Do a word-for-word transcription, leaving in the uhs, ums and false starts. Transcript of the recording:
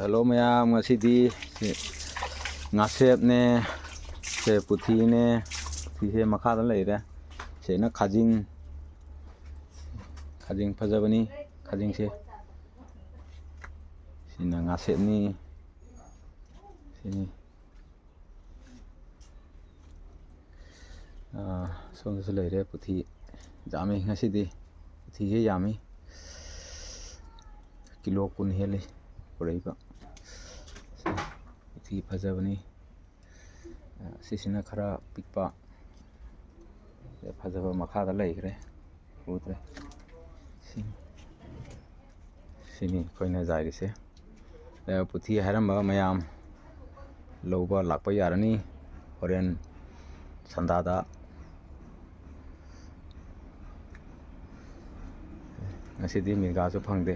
Hello ꯃꯌꯥꯝ, ꯉꯁꯤꯗꯤ ꯁꯤ ꯉꯥꯁꯦꯞꯅꯦ, ꯁꯦ ꯄꯨꯊꯤꯅꯦ, ꯄꯨꯊꯤꯁꯦ ꯃꯈꯥꯗ ꯂꯩꯔꯦ꯫ ꯁꯤꯅ ꯈꯥꯖꯤꯡ, ꯈꯥꯖꯤꯡ ꯐꯖꯕꯅꯤ, ꯈꯥꯖꯤꯡꯁꯦ꯫ ꯁꯤꯅ ꯉꯥꯁꯦꯞꯅꯤ꯫ ꯁꯤꯅꯤ꯫ ꯑꯥ, ꯁꯣꯝꯗꯁꯨ ꯂꯩꯔꯦ ꯄꯨꯊꯤ꯫ ꯌꯥꯝꯃꯤ ꯉꯁꯤꯗꯤ, ꯄꯨꯊꯤꯁꯦ ꯌꯥꯝꯃꯤ꯫ ꯀꯤꯂꯣ ꯀꯨꯟ ꯍꯦꯜꯂꯤ ꯄꯨꯔꯛꯏꯕ꯫ ꯄꯨꯊꯤ ꯐꯖꯕꯅꯤ꯫ ꯑꯥ, ꯁꯤꯁꯤꯅ ꯈꯔ ꯄꯤꯛꯄ꯫ ꯐꯖꯕ ꯃꯈꯥꯗ ꯂꯩꯈ꯭ꯔꯦ꯫ ꯎꯗ꯭ꯔꯦ꯫ ꯁꯤ-, ꯁꯤꯅꯤ ꯑꯩꯈꯣꯏꯅ ꯌꯥꯏꯔꯤꯁꯦ꯫ ꯑ, ꯄꯨꯊꯤ ꯍꯥꯏꯔꯝꯕ ꯃꯌꯥꯝ ꯂꯧꯕ ꯂꯥꯛꯄ ꯌꯥꯔꯅꯤ꯫ ꯍꯣꯔꯦꯟ ꯁꯟꯗꯥꯗ꯫ ꯉꯁꯤꯗꯤ ꯃꯤꯔꯒꯥꯁꯨ ꯐꯪꯗꯦ꯫